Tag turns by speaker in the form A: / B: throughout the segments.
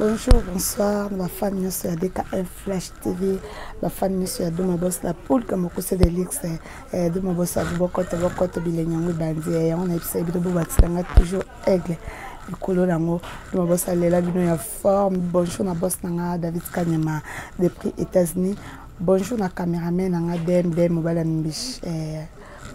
A: Bonjour, bonsoir, na bafan nyonso ya DKM Flash TV, bafan nyonso ya Doma Boss la poule mokuse de luxe, eh, Doma Boss ya bokoto bokoto bilenge yango ebandi eh, yango nayebisa bino bobakisela nga toujours aigle likolo nango Doma Boss alela bino ya forme. Bonjour na boss na nga David Kanyama depuis États-Unis. Bonjour na cameraman na nga DM DM mobali ya mbishi eh,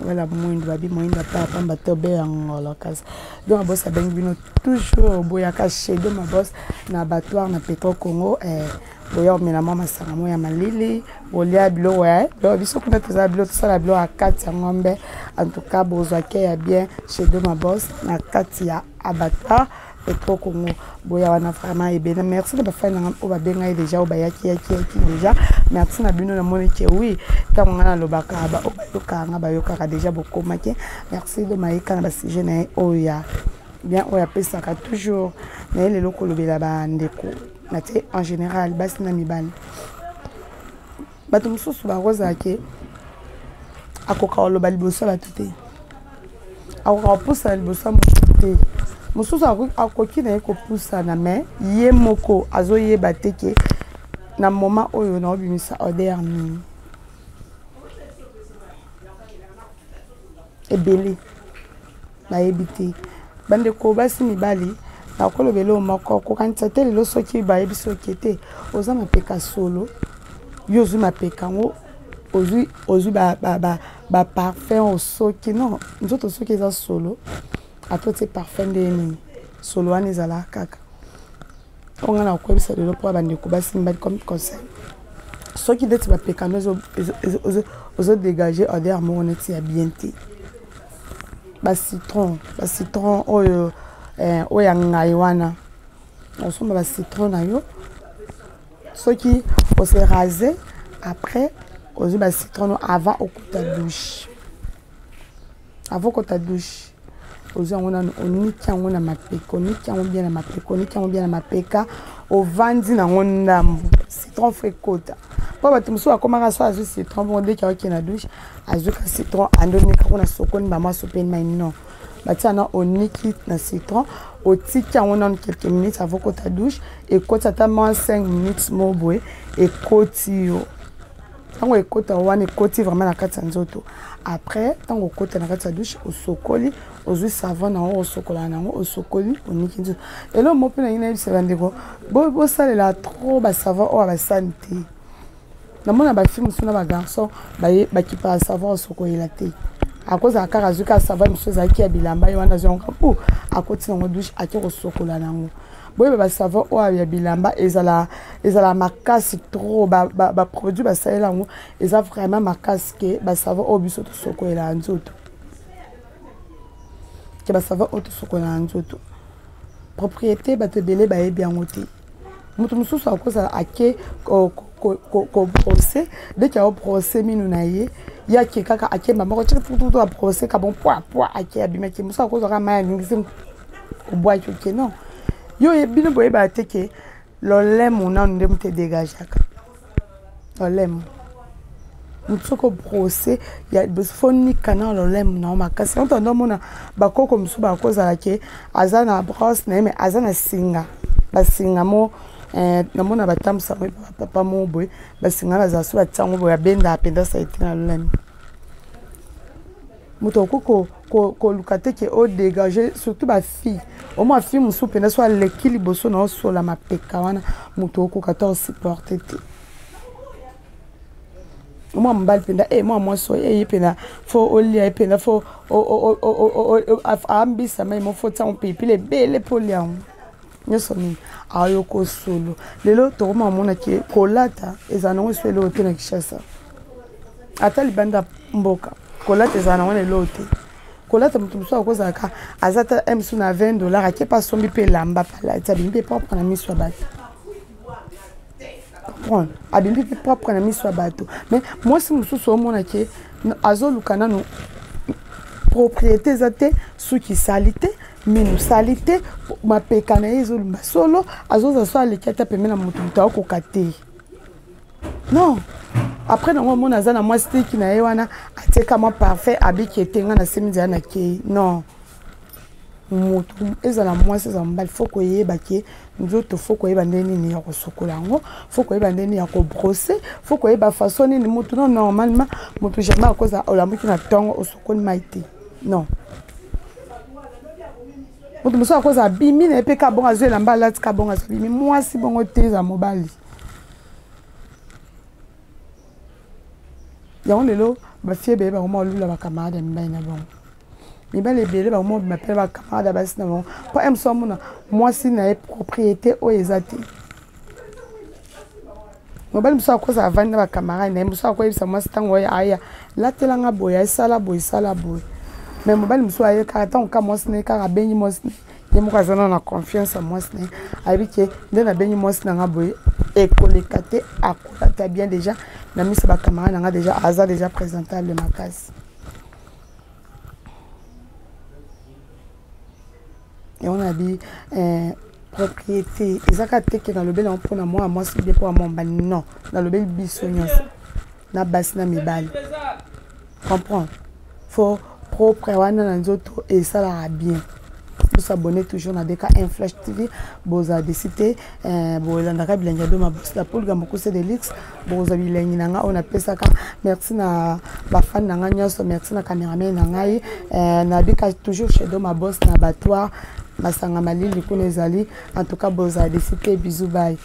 A: wala mwindu babi moyindo apa pamba te obe ya ngolo kasi donc boss abengi bino toujours boyaka chez de ma boss na abattoir na petro congo eh, boya omela mwa masanga mo ya malili bolia biloko ya biloko biso kuna tozala biloko tosala biloko ya kati ya ngombe en tout cas bozwa ke ya bien chez de ma boss na kati ya abattoir Petro Congo boya wana vraiment ebele merci na bafani nanga oyo babengai déjà oyo bayaki yaki yaki déjà merci na bino namoni ke oui ntango ngai nalobaka oyo bayokaka nga bayokaka déjà bokomaki merci do mayeka na basujet na ye oyo ya bien oyo apesaka toujours na ye lelo kolobela bandeko na te en général basi na mibali bato mosusu bakozala ke akoka koloba liboso ya bato te akoka kopusana liboso ya moto te mosusu akoki na ye kopusana mais ye moko azoyeba te ke na moment oyo naobimisa odeur nini ebele Nayebi te. Bandeko basi mibali, nakoloba eloko moko, kokanisa te lelo soki bayebisi yo ke te oza mapeka solo, yo ozwi mapeka yango ozwi ozwi ba ba ba ba parfum osoki non nzoto soki eza solo ata otie parfum ndenge nini solo wana ezalaka kaka. Oyo ngai nakoyebisa lelo mpo ya bandeko basi mibali comme conseil, soki ndeti bapeka no ozo dégage odeur moko neti ya bien te, ba citron, ba citron oyo eh, oyo ya ngai wana osomba ba citron na yo, soki ose rase après ozwi ba citron no avant okota douche, avant okota douche ozwi yango nanu oniki yango na mapeka, oniki yango bien na mapeka, oniki yango bien na mapeka, ovandi nango ndambu citron fo ekota mpo bato mosusu bakomaka so azwi citron bongo deki aoke na douche azwi ka citron andonika ngo na sokoni bama asopeli mai non batia na oniki na citron otiki yango nanu quelques minutes avant okota douche ekoti ata mwa 5 minutes mo boye ekoti yo ntango ekota wana ekoti vraiment na kati ya nzoto après ntango okota na kati ya douche osokoli ozwi savon na yango osokola na yango osokoli oniki nzoto eloko moko mpe nangi nayebisa bandeko bosalela trop basavon oyo basani te namona bafille mosusu na bagarçon bakipaka savon osokolela te akozala kaka azwi kaka savon mosusu ezalaki ya bilamba ye wana azwi yango kaka akoti nango douche ake kosokola na yango boyeba basavon oyo ya bilamba ezala ezala makasi trop baproduit ba, ba basalela yango eza vraiment makasi ke basavon oyo biso tosokolela nzoto ke basavon oyo tosokolela nzoto propriété bato ebele bayebi yango te moto mosusu akozala ake kobrose deke aobrose minu na ye ye ake kaka akemba moko tutu abrose ka bon pwa pwa ake abimaki mosusu akozwa kaka mai aningisi obwaki oke non yo bino boyebaka te ke lolemo nanu nde moto edegageaka lolemo moto soki obrose ya liboso fo nika na lolemo na yo makasi yango tanda omona bakoko mosusu bakozala ke aza na brosse na ye me aza na singa basinga mo eh, namona batambwisa yango papa moko boye basinga bazala so batia yango boye abendaka mpenza salite na lolemo moto akoki koluka te ke odégage surtout bafille omwa fille mosusu mpenza so aleki liboso na osola mapeka wana moto okoka te osupporte te mwa mobali mpenza e mwa mwasi oyo eye mpenza fo olia ye mpenza fo ambisa mai mo fo tia ngo pilipili ebele mpo olia yango nyonso nini ayoka solo lelo tokoma komona ke kolata ezala nango eso eloko te na kinshasa ata libanda mboka kolata ezala nango na eloko te kolata moto mosusu akozalaka aza ata mosusu na 20 dollar ake mpe asombi mpe elamba palati abimi mpe propre na miso ya bato comprendre abimi mpe propre na miso ya bato mais mwasi mosusu omona ke azoluka nanu propriété eza te suki sali te minu sali te mapeka na ye ezolumba solo azozala so aleki ata pembe na moto moto akokoka te non après nango omona aza na mwa stiki na ye wana atieka mwa parfait abiki ete ngai nasemi nzela na kei non. Moto ezala mwasi, ezala mobali, faut koyeba ke nzoto, faut koyeba nde nini ya kosukola yango, faut koyeba nde nini ya kobrosser, faut koyeba façon nini. Motu no, normalement motu jamais akoza olamuki na ntongo, osokoli mai te. Non, moto mosusu akozala abimi na ye mpe ka bongo, azwi elamba, alati ka bongo, azobimi mwasi bongo te, eza mobali. Yango lelo bafille ebele bakoma kolula bacamarade ya mibali na bango. Mibali ebele bakoma kobima mpe bacamarade ya basi na bango, mpo ye mosusu amona mwasi na ye propriété oyo eza te. Mobali mosusu akozala avandi na bacamarade na ye, mosusu akoyebisa mwasi ntango oyo aya: "Latelanga boye, esala boye, esala boye." Mais mobali mosusu aye kaka ntango ka mwasi na ye kaka abengi mwasi na ye, ye moko aza na confiance ya mwasi na ye, ayebi ke nde nabengi mwasi na nga boye, ekoleka te, akolata bien déjà na miso bacamarade na nga, déjà aza déjà présentable makasi. Yango na bi propriété eza kaka te ke nalobeli yango mpona mwana mwasi bie mpo ya mwa mobali. Non, nalobeli biso nyonso, na basi na mibali. Comprendre, faut propre wana na nzoto esalaka bien. Bosabonner toujours na DK Flash TV, bozala desi te. Bolandaka bilengi ya Doma Bosi la Pulga Mokuse de Lix, bokozwa bilengi na ngai oyo napesaka. Merci na bafani na ngai nyonso, merci na cameraman na ngai. Nabika toujours chez Doma Bos na abattoir, masanga malili kuna ezali. En tout cas, bozala desi te. Bisou, bye.